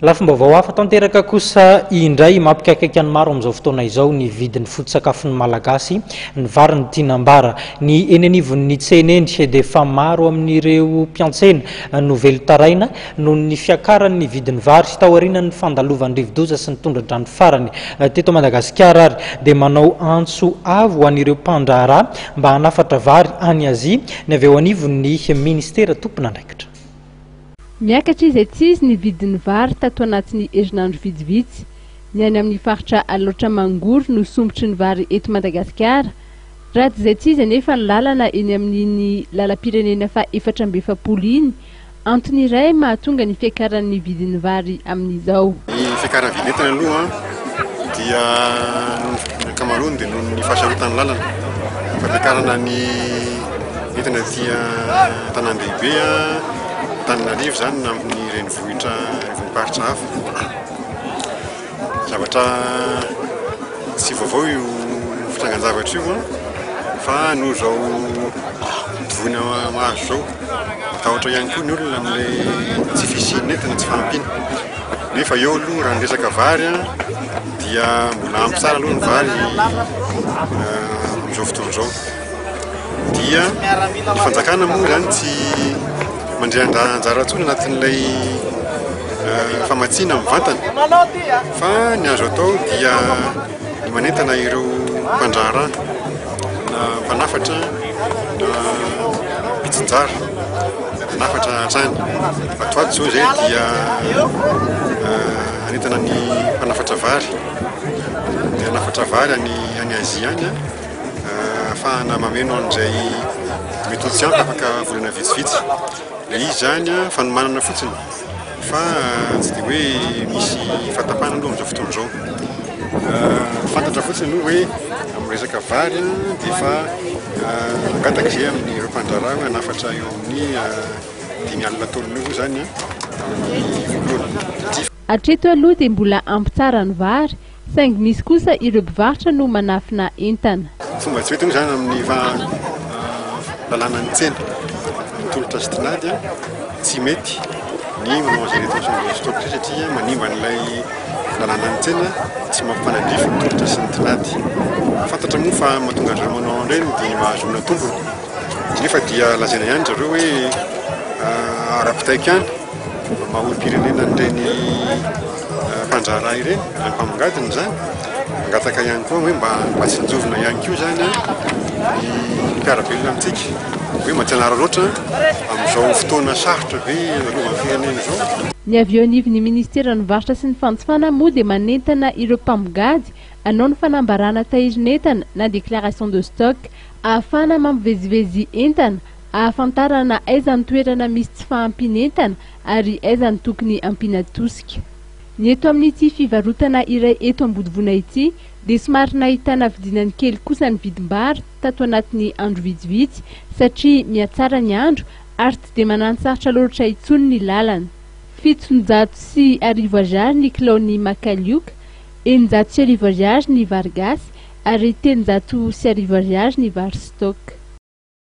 Lafim-baovao hafa tanteraka kosa indray mampikaikaika ny maro amin'izao fotoana izao ny vidin'ny foto-tsakafon'ny Malagasy, ny vary no tiana ambara. Ny eny anivon'ny tsena eny dia efa maro amin'ireo mpiantsena no velon-taraina noho ny fiakaran'ny vidin'ny vary taorian'ny fandalovan'ny rivodoza sy ny tondra-drano farany teto Madagasikara ary dia manao antso avo ho an'ireo mpandraharaha mba hanafatra vary any Azia ny avy eo anivon'ny minisitera tompon'andraikitra. Miakatra izaitsizy ny vidin'ny vary tato anatin'ny herinandro vitsivitsy. Ny any amin'ny faritra Alaotra Mangoro no sompitry ny vary eto Madagasikara. Ratsy izaitsizy anefa ny lalana eny amin'iny lalam-pirenena faha 44 iny, antony iray mahatonga ny fiakaran'ny vidin'ny vary amin'izao. Ny fiakaran'ny vidin'entana aloha dia noho ny ankamaroany dia noho ny fahasarotan'ny lalana. Fampiakarana ny entana aty an-tanàn-dehibe, Antananarivo izany na amin'ny renivohitra renivohim-paritra hafa. Zavatra tsy vaovao io fitrangan-javatra io fa noho izao voina mahazo izao, matahotra ihany koa ny olona amin'ilay tsy fisian'ny entana, tsy fahampiana. Nefa eo aloha raha ny resaka vary dia mbola ampy tsara aloha ny vary amin'izao fotoana izao. Dia ny fanjakana moa izany tsy mandray anjara intsony anatin'ilay famatsiana mivantana fa ny azo atao dia ny manentana ireo mpandraharaha na mpanafatra na mpitsinjara hanafatra hatrany. Ato ho ato izao izay dia hanentana ny mpanafatra vary, ny hanafatra vary any Azia any. Ahafahana mameno an'izay mety ho tsy ampy afaka volana vitsivitsy. Ilay izy izany fanomanana fotsiny fa tsy dia hoe misy fahatapahana aloha amin'izao fotoana izao. Fantatra fotsiny aloha hoe amin'ny resaka vary dia efa nangataka izay amin'ireo mpandraharaha hoe hanafatra eo amin'ny 50 taonina eo izany amin'ny voalohany. Hatreto aloha dia mbola ampy tsara ny vary Saingy misy kosa ireo mpivarotra no manafina entana. Fomba tsy mety moa izany amin'ny lalànan'ny tsena, ny tolotra sy tinady, tsy mety ny manao an'izay rétention de stock izay satria manimba an'ilay lalànan'ny tsena, tsy mampifanandrify ny tolotra sy ny tinady. Fantatra moa fa mahatonga an-dry zareo manao an'ireny dia mba hahazoana tombony, nefa dia lazaina ihany ry zareo hoe ara-pitaiko ihany maha olom-pirenena an'ireny mpandraharaha ireny, ireny mpamongadiny izany, mangataka ihany koa hoe mba mba tsinjovina ihany koa izany ny mpiara-belona amintsika, hoe mba tsy hanararaotra amin'izao fotoana sarotra be lalovan'ny firenena izao. Ny avy eo anivon'ny minisiteran'ny varotra sy ny fanjifana moa dia manentana ireo mpamongady hanao ny fanambarana tahirin'entana na déclaration de stock ahafahana mampivezivezy entana, ahafantarana aiza ny toerana misy tsy fahampian'entana ary aiza no tokony ampiana tosika. Ny eto amin'ity fivarotana iray eto Ambodivona ity dia somary nahitana fidinany kely kosa ny vidim-bary tato anatin'ny andro vitsivitsy satria mihatsara ny andro ary tsy dia manano-sarotra loatra intsony ny lalana. 1700 ariary ny kilaon'ny makalioka, 1600 ariary ny vary gasy ary 1300 ariary ny vary stock.